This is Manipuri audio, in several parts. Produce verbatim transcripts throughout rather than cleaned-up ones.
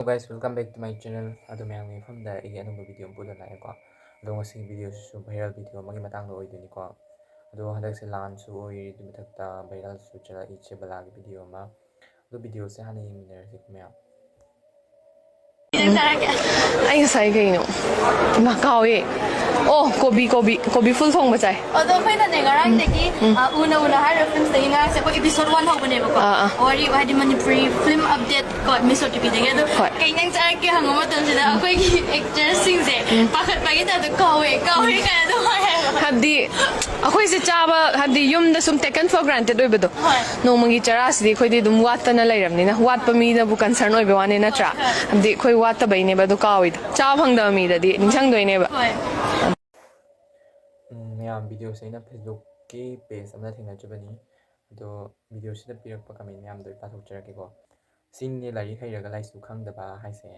Hello guys, welcome back to my channel. ꯑꯗꯣ ꯃꯌꯥꯝꯒꯤ ꯃꯐꯝꯗ ꯑꯩꯒꯤ ꯑꯅꯧꯕ ꯚꯤꯗꯤꯑꯣ ꯑꯃ ꯄꯨꯗꯨꯅ ꯂꯥꯛꯑꯦꯀꯣ꯫ ꯑꯗꯣ ꯉꯁꯤꯒꯤ ꯚꯤꯗꯤꯑꯣꯁꯤꯁꯨ ꯚꯥꯏꯔꯦꯜ ꯚꯤꯗꯤꯑꯣ ꯑꯃꯒꯤ ꯃꯇꯥꯡꯗ ꯑꯣꯏꯗꯣꯏꯅꯤꯀꯣ꯫ ꯑꯗꯣ ꯍꯟꯗꯛꯁꯦ ꯂꯥꯟꯁꯨ ꯑꯣꯏꯔꯤ, ꯑꯗꯨ ꯃꯊꯛꯇ ꯚꯥꯏꯔꯦꯜꯁꯨ ꯆꯠꯂꯛꯏ ꯆꯦꯕꯂꯥꯒꯤ ꯚꯤꯗꯤꯑꯣ ꯑꯃ꯫ ꯑꯗꯣ ꯚꯤꯗꯤꯑꯣꯁꯦ ꯍꯥꯟꯅ ꯌꯦꯡꯃꯤꯟꯅꯔꯁꯤꯀꯣ ꯃꯌꯥꯝ꯫ ꯑꯩ ꯉꯁꯥꯏ ꯀꯩꯅꯣ? ꯏꯃꯥ, ꯀꯥꯎꯋꯦ꯫ ꯑꯣ, ꯀꯣꯕꯤ, ꯀꯣꯕꯤ, ꯀꯣꯕꯤ ꯐꯨꯜ ꯊꯣꯡꯕ ꯆꯥꯏ꯫ ꯑꯗꯣ ꯑꯩꯈꯣꯏꯅꯅꯦ ꯉꯔꯥꯡꯗꯒꯤ, ꯎꯝ꯫ ꯑ, ꯎꯅ ꯎꯅ ꯍꯥꯏꯔꯤꯕ ꯐꯤꯂꯝꯁꯤꯗꯒꯤ ꯉꯔꯥꯡꯁꯦ ꯑꯩꯈꯣꯏ episode one ꯍꯧꯕꯅꯦꯕꯀꯣ꯫ ꯑꯥ, ꯑꯥ꯫ ꯋꯥꯔꯤ ꯍꯥꯏꯗꯤ ꯃꯅꯤꯄꯨꯔꯤ ꯐꯤꯂꯝ ꯑꯞꯗꯦꯠ ꯀꯣ, ꯃꯤꯁꯣ ꯇꯤꯚꯤꯗꯒꯤ꯫ ꯑꯗꯣ ꯍꯣꯏ꯫ "ꯀꯩ ꯏꯟꯖꯥꯡ ꯆꯥꯔꯛꯀꯦ?" ꯍꯪꯕ ꯃꯇꯝꯁꯤꯗ ꯑꯩꯈꯣꯏꯒꯤ ꯑꯦꯛꯇꯔꯁꯤꯡꯁꯦ ꯎꯝ꯫ ꯄꯥꯈꯠꯄꯒꯤ ꯇꯥꯏꯞꯇ "ꯀꯥꯎꯋꯦ, ꯀꯥꯎꯋꯦ" ꯀꯥꯏꯅ ꯑꯗꯨꯝ ꯍꯥꯏꯌꯦꯕ꯫ ꯍꯥꯏꯕꯗꯤ ꯑꯩꯈꯣꯏꯁꯦ ꯆꯥꯕ, ꯍꯥꯏꯕꯗꯤ ꯌꯨꯝꯗ ꯁꯨꯝ taken for granted ꯑꯣꯏꯕꯗꯣ꯫ ꯍꯣꯏ꯫ ꯅꯣꯡꯃꯒꯤ ꯆꯔꯥꯁꯤꯗꯤ ꯑꯩꯈꯣꯏꯗꯤ ꯑꯗꯨꯝ ꯋꯥꯠꯇꯅ ꯂꯩꯔꯕꯅꯤꯅ, ꯋꯥꯠꯄ ꯃꯤꯅꯕꯨ concern ꯑꯣꯏꯕ ꯋꯥꯅꯤ, ꯅꯠꯇ꯭ꯔꯥ? ꯍꯣꯏ, ꯍꯣꯏ꯫ ꯍꯥꯏꯕꯗꯤ ꯑꯩꯈꯣꯏ ꯋꯥꯠꯇꯕꯩꯅꯦꯕ ꯑꯗꯣ ꯀꯥꯎꯋꯤꯗꯣ꯫ ꯆꯥꯕ ꯐꯪꯗꯕ ꯃꯤꯗꯗꯤ ꯅꯤꯡꯁꯤꯡꯗꯣꯏꯅꯦꯕ꯫ ꯍꯣꯏ꯫ ꯎꯝ, ꯃꯌꯥꯝ, ꯚꯤꯗꯤꯑꯣꯁꯦ ꯑꯩꯅ Facebookꯀꯤ page ꯑꯃꯗ ꯊꯦꯡꯅꯖꯕꯅꯤ꯫ ꯑꯗꯣ ꯚꯤꯗꯤꯑꯣꯁꯤꯗ ꯄꯤꯔꯛꯄ comment ꯃꯌꯥꯝꯗꯣ ꯑꯩ ꯄꯥꯊꯣꯛꯆꯔꯛꯀꯦꯀꯣ꯫ "ꯁꯤꯅꯤꯅꯦ ꯂꯥꯏꯔꯤꯛ ꯍꯩꯔꯒ ꯂꯥꯏꯁꯨ ꯈꯪꯗꯕ" ꯍꯥꯏꯁꯦ꯫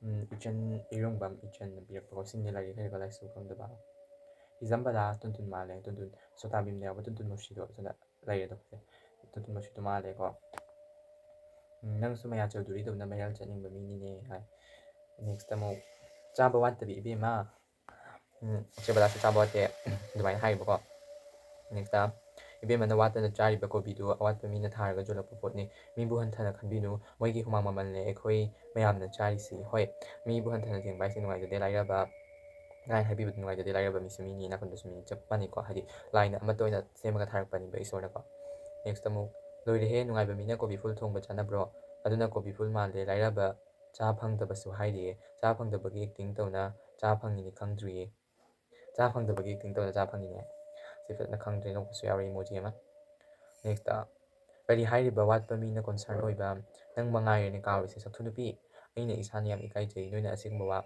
ꯎꯝ, ꯏꯆꯟ, ꯏꯔꯣꯡꯕꯝ ꯏꯆꯟꯅ ꯄꯤꯔꯛꯄꯀꯣ꯫ "ꯁꯤꯅꯤꯅꯦ ꯂꯥꯏꯔꯤꯛ ꯍꯩꯔꯒ ꯂꯥꯏꯁꯨ ꯈꯪꯗꯕ"꯫ ꯍꯤꯖꯝ ꯕꯂꯥ ꯇꯨꯟꯇꯨꯟ ꯃꯥꯜꯂꯦ, ꯇꯨꯟꯇꯨꯟ, ꯁꯣꯇꯥ ꯚꯤꯝꯗ ꯌꯥꯎꯕ ꯇꯨꯟꯇꯨꯟ ꯃꯨꯁꯤꯗꯣ ꯑꯗꯨꯅ ꯂꯩꯔꯦ ꯑꯗꯣ꯫ ꯇꯨꯟꯇꯨꯟ ꯃꯨꯁꯤꯗꯣ ꯃꯥꯜꯂꯦꯀꯣ꯫ ꯎꯝ, "ꯅꯪꯁꯨ ꯃꯌꯥ ꯆꯧꯙꯨꯔꯤꯗꯧꯅ ꯚꯥꯏꯔꯦꯜ ꯆꯠꯅꯤꯡꯕ ꯃꯤꯅꯤꯅꯦ" ꯍꯥꯏ꯫ Next ꯑꯃꯨꯛ, "ꯆꯥꯕ ꯋꯥꯠꯇꯕꯤ ꯏꯕꯦꯝꯃ"꯫ ꯎꯝ, ꯆꯦꯕꯂꯥꯁꯨ ꯆꯥꯕ ꯋꯥꯠꯇꯦ꯫ ꯑꯗꯨꯃꯥꯏꯅ ꯍꯥꯏꯌꯦꯕꯀꯣ꯫ Next, "ꯏꯕꯦꯝꯃꯅ ꯋꯥꯠꯇꯅ ꯆꯥꯔꯤꯕ ꯀꯣꯕꯤꯗꯨ ꯑꯋꯥꯠꯄ ꯃꯤꯅ ꯊꯥꯔꯒ ꯌꯣꯜꯂꯛꯄ ꯄꯣꯠꯅꯤ꯫ ꯃꯤꯕꯨ ꯍꯟꯊꯅ ꯈꯟꯕꯤꯅꯨ꯫ ꯃꯣꯏꯒꯤ ꯍꯨꯃꯥꯡ ꯃꯃꯜꯅꯦ ꯑꯩꯈꯣꯏ ꯃꯌꯥꯝꯅ ꯆꯥꯔꯤꯁꯤ꯫ ꯍꯣꯏ, ꯃꯤꯕꯨ ꯍꯟꯊꯅ ꯌꯦꯡꯕ ꯍꯥꯏꯁꯦ ꯅꯨꯡꯉꯥꯏꯖꯗꯦ, ꯂꯥꯏꯔꯕ ꯀꯥꯏꯅ ꯍꯥꯏꯕꯤꯕꯗꯨ ꯅꯨꯡꯉꯥꯏꯖꯗꯦ, ꯂꯥꯏꯔꯕ ꯃꯤꯁꯨ ꯃꯤꯅꯤ, ꯅꯥꯀꯟꯗꯁꯨ ꯃꯤꯅꯤ", ꯆꯞ ꯃꯥꯟꯅꯩꯀꯣ꯫ ꯍꯥꯏꯗꯤ ꯂꯥꯏꯅ ꯑꯃꯠꯇ ꯑꯣꯏꯅ ꯁꯦꯝꯃꯒ ꯊꯥꯔꯛꯄꯅꯦꯕ ꯏꯁꯣꯔꯅꯀꯣ꯫ Next ꯑꯃꯨꯛ, "ꯂꯣꯏꯔꯦꯍꯦ, ꯅꯨꯡꯉꯥꯏꯕ ꯃꯤꯅ ꯀꯣꯕꯤ ꯐꯨꯜ ꯊꯣꯡꯕ ꯆꯥꯅꯕ꯭ꯔꯣ? ꯑꯗꯨꯅ ꯀꯣꯕꯤ ꯐꯨꯜ ꯃꯥꯜꯂꯦ, ꯂꯥꯏꯔꯕ ꯆꯥ ꯐꯪꯗꯕꯁꯨ ꯍꯥꯏꯔꯤꯌꯦ꯫ ꯆꯥ ꯐꯪꯗꯕꯒꯤ acting ꯇꯧꯅ ꯆꯥ ꯐꯪꯉꯤꯅꯤ ꯈꯪꯗ꯭ꯔꯤꯌꯦ꯫ ꯆꯥ ꯐꯪꯗꯕꯒꯤ acting ꯇꯧꯅ ꯆꯥ ꯐꯪꯉꯤꯅꯦ"꯫ ꯁꯤ ꯐꯖꯅ ꯈꯪꯗ꯭ꯔꯦ, ꯅꯣꯛꯄꯁꯨ ꯌꯥꯎꯔꯤ emoji ꯑꯃ꯫ Next, "ꯀꯔꯤ ꯍꯥꯏꯔꯤꯕ ꯋꯥꯠꯄ ꯃꯤꯅ concern ꯑꯣꯏꯕ? ꯅꯪ ꯃꯉꯥꯏꯔꯦꯅꯦ ꯀꯥꯎꯔꯤꯁꯦ ꯁꯛꯊꯨ ꯅꯨꯄꯤ꯫ ꯑꯩꯅ ꯏꯁꯥꯅ ꯌꯥꯝ ꯏꯀꯥꯏꯖꯩ ꯅꯣꯏꯅ ꯑꯁꯤꯒꯨꯝꯕ ꯋꯥ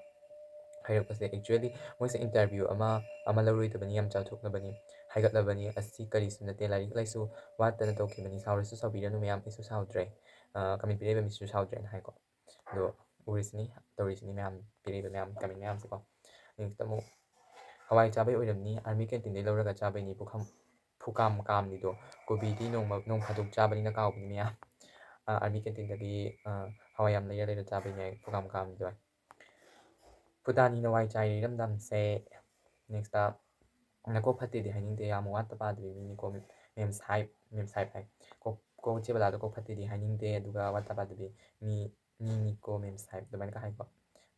ꯍꯥꯏꯔꯛꯄꯁꯦ"꯫ Actually ꯃꯣꯏꯁꯦ interview ꯑꯃ, ꯑꯃ ꯂꯧꯔꯣꯏꯗꯕꯅꯤ, ꯌꯥꯝ ꯆꯥꯎꯊꯣꯛꯅꯕꯅꯤ, ꯍꯥꯏꯒꯠꯂꯕꯅꯤ꯫ ꯑꯁꯤ ꯀꯔꯤꯁꯨ ꯅꯠꯇꯦ, ꯂꯥꯏꯔꯤꯛ ꯂꯥꯏꯁꯨ ꯋꯥꯠꯇꯅ ꯇꯧꯈꯤꯕꯅꯤ꯫ ꯁꯥꯎꯔꯁꯨ ꯁꯥꯎꯕꯤꯔꯅꯨ ꯃꯌꯥꯝ, ꯑꯩꯁꯨ ꯁꯥꯎꯗ꯭ꯔꯦ꯫ ꯑ, comment ꯄꯤꯔꯛꯏꯕ ꯃꯤꯁꯤꯁꯨ ꯁꯥꯎꯗ꯭ꯔꯦꯅ ꯍꯥꯏꯀꯣ꯫ ꯑꯗꯣ ꯎꯔꯤꯁꯤꯅꯤ, ꯇꯧꯔꯤꯁꯤꯅꯤ ꯃꯌꯥꯝ, ꯄꯤꯔꯛꯏꯕ ꯃꯌꯥꯝ comment ꯃꯌꯥꯝꯁꯦꯀꯣ꯫ Next ꯑꯃꯨꯛ, "ꯍꯋꯥꯏ ꯆꯥꯕꯩ ꯑꯣꯏꯔꯝꯅꯤ, army canteenꯗꯩ ꯂꯧꯔꯒ ꯆꯥꯕꯩꯅꯤ, ꯄꯨꯈꯝ, ꯐꯨꯀꯥꯝ ꯀꯥꯝꯅꯤꯗꯣ, ꯀꯣꯕꯤꯗꯤ ꯅꯣꯡꯃ, ꯅꯣꯡ ꯐꯥꯗꯣꯛ ꯆꯥꯕꯅꯤꯅ ꯀꯥꯎꯕꯅꯤ ꯃꯌꯥꯝ"꯫ ꯑꯥꯔꯃꯤ ꯀꯦꯟꯇꯤꯟꯗꯒꯤ ꯍꯋꯥꯏ ꯌꯥꯝ ꯂꯩꯔ ꯂꯩꯔ ꯆꯥꯕꯩꯅꯦ ꯄ꯭ꯔꯣꯒꯥꯝ ꯀꯥꯝꯃꯤꯗꯣ꯫ ꯐꯨꯇꯥꯅꯤ ꯅꯋꯥꯏ ꯆꯥꯏꯔꯤ ꯏꯔꯝꯗꯝꯁꯦ꯫ ꯅꯦꯛꯁꯇ ꯅꯀꯣꯛ ꯐꯠꯇꯦꯗꯤ ꯍꯥꯏꯅꯤꯡꯗꯦ, ꯌꯥꯝ ꯋꯥꯠꯇ ꯄꯥꯗꯕꯤ ꯃꯤꯅꯤꯀꯣ ꯃꯦꯝ ꯁꯥꯍꯦꯕ, ꯃꯦꯝ ꯁꯥꯍꯦꯕ ꯍꯥꯏ꯫ ꯀꯣꯛ ꯀꯣꯛ ꯆꯦ ꯕꯂꯥꯗꯣ ꯀꯣꯛ ꯐꯠꯇꯦꯗꯤ ꯍꯥꯏꯅꯤꯡꯗꯦ, ꯑꯗꯨꯒ ꯋꯥꯠꯇ ꯄꯥꯗꯕꯤ ꯃꯤ ꯃꯤꯅꯤꯀꯣ ꯃꯦꯝ ꯁꯥꯍꯦꯕ ꯑꯗꯨꯃꯥꯏꯅꯒ ꯍꯥꯏꯀꯣ꯫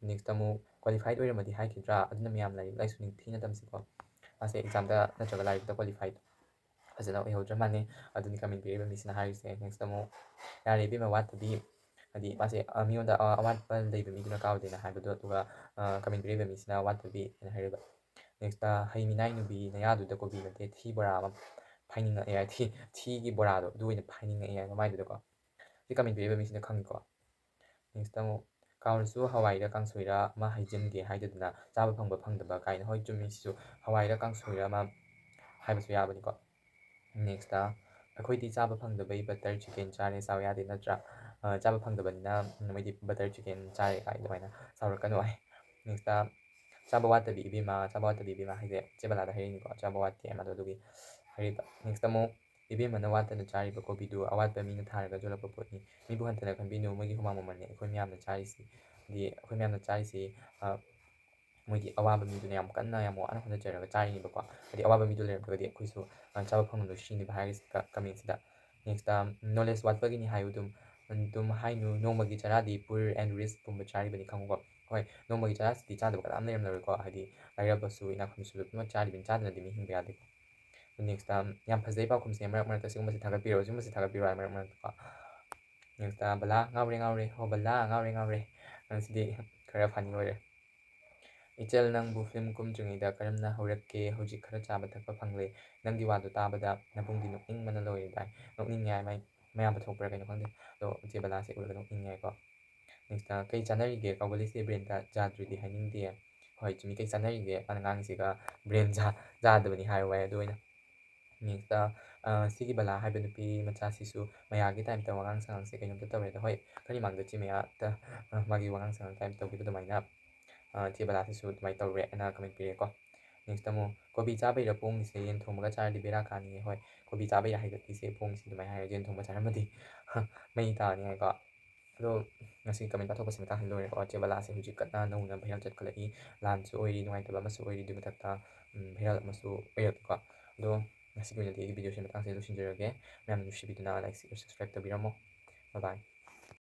ꯅꯦꯛꯁꯇ ꯑꯃꯨꯛ ꯀ꯭ꯋꯥꯂꯤꯐꯥꯏꯠ ꯑꯣꯏꯔꯝꯃꯗꯤ ꯍꯥꯏꯈꯤꯗ꯭ꯔꯥ, ꯑꯗꯨꯅ ꯃꯌꯥꯝ ꯂꯥꯏꯔꯤꯛ ꯂꯥꯏꯁꯨ ꯅꯤꯡꯊꯤꯅ ꯇꯝꯁꯤꯀꯣ꯫ ꯃꯥꯁꯦ ꯑꯦꯛꯖꯥꯝꯗ ꯅꯠꯇ꯭ꯔꯒ ꯂꯥꯏꯔꯤꯛꯇ ꯀ꯭ꯋꯥꯂꯤꯐꯥꯏꯠ ꯐꯖꯅ ꯑꯣꯏꯍꯧꯗ꯭ꯔ ꯃꯥꯜꯂꯦ꯫ ꯑꯗꯨꯅꯤ ꯀꯃꯦꯟ ꯄꯤꯔꯤꯕ ꯃꯤꯁꯤꯅ ꯍꯥꯏꯔꯤꯁꯦ꯫ ꯅꯦꯛꯁꯇ ꯑꯃꯨꯛ ꯌꯥꯔꯦ ꯏꯕꯦꯝꯃ ꯋꯥꯠꯇꯕꯤ, ꯍꯥꯏꯗꯤ ꯃꯥꯁꯦ ꯃꯤꯉꯣꯟꯗ ꯑꯋꯥꯠꯄ ꯂꯩꯕ ꯃꯤꯗꯨꯅ ꯀꯥꯎꯗꯦꯅ ꯍꯥꯏꯕꯗꯣ, ꯑꯗꯨꯒ ꯀꯃꯦꯟ ꯄꯤꯔꯤꯕ ꯃꯤꯁꯤꯅ ꯋꯥꯠꯇꯕꯤ ꯍꯥꯏꯅ ꯍꯥꯏꯔꯤꯕ꯫ ꯅꯦꯛꯁꯇ ꯍꯩ ꯃꯤꯅꯥꯏ ꯅꯨꯕꯤ ꯅꯌꯥꯗꯨꯗ ꯀꯣꯕꯤ ꯅꯠꯇꯦ ꯊꯤ ꯕꯣꯔꯥ ꯑꯃ ꯐꯥꯏꯅꯤꯡꯉꯛꯑꯦ ꯍꯥꯏ, ꯊꯤ ꯊꯤꯒꯤ ꯕꯣꯔꯥꯗꯣ ꯑꯗꯨ ꯑꯣꯏꯅ ꯐꯥꯏꯅꯤꯡꯉꯛꯑꯦ ꯍꯥꯏ ꯃꯃꯥꯏꯗꯨꯗꯀꯣ꯫ ꯁꯤ ꯀꯃꯦꯟ ꯄꯤꯔꯤꯕ ꯃꯤꯁꯤꯅ ꯈꯪꯉꯤꯀꯣ꯫ ꯅꯦꯛꯁꯇ ꯑꯃꯨꯛ ꯀꯥꯎꯔꯁꯨ ꯍꯋꯥꯏꯔ ꯀꯥꯡꯁꯣꯏꯔ ꯑꯃ ꯍꯩꯖꯤꯟꯒꯦ ꯍꯥꯏꯗꯗꯅ ꯆꯥꯕ ꯐꯪꯕ ꯐꯪꯗꯕ ꯀꯥꯏꯅ꯫ ꯍꯣꯏ ꯆꯨꯝꯃꯤ ꯁꯤꯁꯨ, ꯍꯋꯥꯏꯔ ꯀꯥꯡꯁꯣꯏꯔ ꯑꯃ ꯍꯥꯏꯕꯁꯨ ꯌꯥꯕꯅꯤꯀꯣ꯫ ꯅꯦꯛꯁꯇ ꯑꯩꯈꯣꯏꯗꯤ ꯆꯥꯕ ꯐꯪꯗꯕꯩ ꯕꯇꯔ ꯆꯤꯀꯦꯟ ꯆꯥꯔꯦ, ꯆꯥꯎ ꯌꯥꯗꯦ ꯅꯠꯇ꯭ꯔꯥ? ꯆꯥꯕ ꯐꯪꯗꯕꯅꯤꯅ ꯃꯣꯏꯗꯤ ꯕꯇꯔ ꯆꯤꯀꯦꯟ ꯆꯥꯔꯦ ꯀꯥꯏ ꯑꯗꯨꯃꯥꯏꯅ ꯁꯥꯎꯔꯛꯀꯅꯨ ꯍꯥꯏ꯫ ꯅꯦꯛꯁꯇ ꯆꯥꯕ ꯋꯥꯠꯇꯕꯤ ꯏꯕꯦꯝꯃ, ꯆꯥꯕ ꯋꯥꯠꯇꯕꯤ ꯏꯕꯦꯝꯃ ꯍꯥꯏꯁꯦ ꯆꯦ ꯕꯂꯥꯗ ꯍꯥꯏꯔꯛꯏꯅꯤꯀꯣ, ꯆꯥꯕ ꯋꯥꯠꯇꯦ ꯍꯥꯏꯅ ꯑꯗꯨꯒꯤ ꯍꯥꯏꯔꯤꯕ꯫ ꯅꯦꯛꯁꯇ ꯑꯃꯨꯛ ꯏꯕꯦꯝꯃꯅ ꯋꯥꯠꯇꯅ ꯆꯥꯔꯤꯕ ꯀꯣꯕꯤꯗꯨ ꯑꯋꯥꯠꯄ ꯃꯤꯅ ꯊꯥꯔꯒ ꯌꯣꯜꯂꯛꯄ ꯄꯣꯠꯅꯤ꯫ ꯃꯤꯕꯨ ꯍꯟꯊꯅ ꯈꯟꯕꯤꯅꯨ, ꯃꯣꯏꯒꯤ ꯍꯨꯃꯥꯡ ꯃꯃꯜꯅꯤ ꯑꯩꯈꯣꯏ ꯃꯌꯥꯝꯅ ꯆꯥꯔꯤꯁꯤ꯫ ꯍꯥꯏꯗꯤ ꯑꯩꯈꯣꯏ ꯃꯌꯥꯝꯅ ꯆꯥꯔꯤꯁꯤ ꯃꯣꯏꯒꯤ ꯑꯋꯥꯕ ꯃꯤꯗꯨꯅ ꯌꯥꯝ ꯀꯟꯅ ꯌꯥꯝ ꯋꯥꯅ ꯍꯣꯠꯅꯖꯔꯒ ꯆꯥꯔꯤꯅꯦꯕꯀꯣ꯫ ꯍꯥꯏꯗꯤ ꯑꯋꯥꯕ ꯃꯤꯗꯨ ꯂꯩꯔꯝꯗ꯭ꯔꯒꯗꯤ ꯑꯩꯈꯣꯏꯁꯨ ꯆꯥꯕ ꯐꯪꯉꯝꯂꯣꯏ ꯁꯤꯅꯦꯕ ꯍꯥꯏꯔꯤꯁꯦ ꯀꯃꯦꯟꯁꯤꯗ꯫ ꯅꯦꯛꯁꯇ ꯅꯣꯂꯦꯖ ꯋꯥꯠꯄꯒꯤꯅꯤ ꯍꯥꯏꯌꯨ ꯑꯗꯨꯝ, ꯑꯗꯨꯝ ꯍꯥꯏꯅꯨ꯫ ꯅꯣꯡꯃꯒꯤ ꯆꯔꯥꯗꯤ poor and rich ꯄꯨꯝꯕ ꯆꯥꯔꯤꯕꯅꯤ ꯈꯪꯉꯨꯀꯣ꯫ ꯍꯣꯏ, ꯅꯣꯡꯃꯒꯤ ꯆꯔꯥꯁꯤꯗꯤ ꯆꯥꯗꯕ ꯀꯅꯥꯝ ꯂꯩꯔꯝꯂꯔꯣꯏꯀꯣ꯫ ꯍꯥꯏꯗꯤ ꯂꯥꯏꯔꯕꯁꯨ ꯏꯅꯥꯛ ꯈꯨꯟꯕꯁꯨ ꯂꯣꯏꯅꯃꯛ ꯆꯥꯔꯤꯕꯅꯤ, ꯆꯥꯗꯅꯗꯤ ꯃꯤ ꯍꯤꯡꯕ ꯌꯥꯗꯦꯀꯣ꯫ ꯅꯦꯛꯁꯇ ꯌꯥꯝ ꯐꯖꯩ ꯄꯥꯎꯈꯨꯝꯁꯦ, ꯃꯔꯛ ꯃꯔꯛꯇ ꯁꯤꯒꯨꯝꯕꯁꯦ ꯊꯥꯒꯠꯄꯤꯔꯛꯑꯣ, ꯁꯤꯒꯨꯝꯕꯁꯦ ꯊꯥꯒꯠꯄꯤꯔꯛꯑꯣ ꯃꯔꯛ ꯃꯔꯛꯇꯀꯣ꯫ ꯅꯦꯛꯁꯇ ꯕꯂꯥ ꯉꯥꯎꯔꯦ ꯉꯥꯎꯔꯦ, ꯍꯣ ꯕꯂꯥ ꯉꯥꯎꯔꯦ ꯉꯥꯎꯔꯦ, ꯅꯪ ꯁꯤꯗꯤ ꯈꯔ ꯐꯅꯤ ꯑꯣꯏꯔꯦ꯫ ꯏꯆꯜ ꯅꯪꯕꯨ ꯐꯤꯂꯝ ꯀꯨꯝꯗ꯭ꯔꯤꯉꯩꯗ ꯀꯔꯝꯅ ꯍꯧꯔꯛꯀꯦ? ꯍꯧꯖꯤꯛ ꯈꯔ ꯆꯥꯕ ꯊꯛꯄ ꯐꯪꯂꯦ꯫ ꯅꯪꯒꯤ ꯋꯥꯗꯣ ꯇꯥꯕꯗ ꯅꯕꯨꯡꯗꯤ ꯅꯣꯛꯅꯤꯡꯕꯅ ꯂꯣꯏꯔꯦ ꯗꯥꯏ꯫ ꯅꯣꯛꯅꯤꯡꯉꯦ ꯍꯥꯏ ꯃꯥꯏ ꯃꯌꯥꯝ ꯄꯨꯊꯣꯛꯄ꯭ꯔꯥ ꯀꯩꯅꯣ ꯈꯪꯗꯦ꯫ ꯑꯗꯣ ꯏꯆꯦ ꯕꯂꯥꯁꯦ ꯎꯔꯒ ꯅꯣꯛꯅꯤꯡꯉꯦ ꯍꯥꯏꯀꯣ꯫ ꯅꯦꯛꯁꯇ ꯀꯩ ꯆꯥꯟꯅꯔꯤꯒꯦ? ꯀꯥꯎꯒꯜꯂꯤꯁꯦ ꯕ꯭ꯔꯦꯟꯗ ꯖꯥꯗ꯭ꯔꯤꯗꯤ ꯍꯥꯏꯅꯤꯡꯗꯦ꯫ ꯍꯣꯏ ꯆꯨꯝꯃꯤ, ꯀꯩ ꯆꯥꯟꯅꯔꯤꯒꯦ? ꯃꯥꯅ ꯉꯥꯡꯉꯤꯁꯤꯒ ꯕ꯭ꯔꯦꯟ ꯖꯥ ꯖꯥꯗꯕꯅꯤ ꯍꯥꯏꯌꯨ ꯍꯥꯏ꯫ ꯑꯗꯨ ꯑꯣꯏꯅ ꯅꯦꯛꯁꯇ ꯁꯤꯒꯤ ꯕꯂꯥ ꯍꯥꯏꯕ ꯅꯨꯄꯤ ꯃꯆꯥꯁꯤꯁꯨ ꯃꯌꯥꯒꯤ ꯇꯥꯏꯞꯇ ꯋꯥꯉꯥꯡ ꯁꯉꯥꯡꯁꯦ ꯀꯩꯅꯣꯝꯇ ꯇꯧꯔꯦ꯫ ꯑꯗꯣ ꯍꯣꯏ ꯈꯔ ꯃꯥꯡꯗ ꯆꯦ ꯃꯌꯥꯗ ꯃꯥꯒꯤ ꯋꯥꯉꯥꯡ ꯁꯉꯥꯡ ꯇꯥꯏꯞ ꯇꯧꯈꯤꯕ ꯑꯗꯨꯃꯥꯏꯅ ꯆꯦ ꯕꯂꯥꯁꯤꯁꯨ ꯑꯗꯨꯃꯥꯏꯅ ꯇꯧꯔꯦ ꯍꯥꯏꯅ ꯀꯃꯦꯟ ꯄꯤꯔꯦꯀꯣ꯫ Next ꯑꯃꯨꯛ ꯀꯣꯕꯤ ꯆꯥꯕꯩꯔ ꯄꯣꯡꯉꯤꯁꯦ, ꯌꯦꯟ ꯊꯣꯡꯕꯒ ꯆꯥꯔꯗꯤ ꯕꯦꯔꯥ ꯀꯥꯅꯤꯌꯦ꯫ ꯍꯣꯏ, ꯀꯣꯕꯤ ꯆꯥꯕꯩꯔ ꯍꯥꯏꯒꯠꯂꯤꯁꯦ ꯄꯣꯡꯉꯤꯁꯦ ꯑꯗꯨꯃꯥꯏꯅ ꯍꯥꯏꯔꯗꯤ, ꯌꯦꯟ ꯊꯣꯡꯕ ꯆꯥꯔꯝꯃꯗꯤ ꯃꯩ ꯇꯥꯅꯤꯉꯥꯏꯀꯣ꯫ ꯑꯗꯣ ꯉꯁꯤ ꯀꯃꯦꯟ ꯄꯥꯊꯣꯛꯄꯁꯤ ꯃꯇꯥꯡꯁꯤꯗ ꯂꯣꯏꯔꯦꯀꯣ꯫ ꯆꯦꯕꯂꯥꯁꯦ ꯍꯧꯖꯤꯛ ꯀꯟꯅ ꯅꯧꯅ ꯚꯥꯏꯔꯦꯜ ꯆꯠꯈꯠꯂꯛꯏ꯫ ꯂꯥꯟꯁꯨ ꯑꯣꯏꯔꯤ, ꯅꯨꯡꯉꯥꯏꯇꯕ ꯑꯃꯁꯨ ꯑꯣꯏꯔꯤ, ꯑꯗꯨꯒꯤ ꯃꯊꯛꯇ ꯎꯝ, ꯚꯥꯏꯔꯦꯜ ꯑꯃꯁꯨ ꯑꯣꯏꯔꯛꯀꯦꯀꯣ꯫ ꯑꯗꯣ ꯉꯁꯤꯒꯤ ꯑꯣꯏꯅꯗꯤ ꯑꯩꯒꯤ ꯚꯤꯗꯤꯑꯣꯁꯤ ꯃꯇꯥꯡꯁꯤꯗ ꯂꯣꯏꯁꯤꯟꯖꯔꯒꯦ꯫ ꯃꯌꯥꯝ ꯅꯨꯡꯁꯤꯕꯤꯗꯨꯅ ꯂꯥꯏꯛ, ꯁꯤꯌꯔ, ꯁꯕꯁꯀ꯭ꯔꯥꯏꯕ ꯇꯧꯕꯤꯔꯝꯃꯣ꯫ ꯕꯥꯏ ꯕꯥꯏ꯫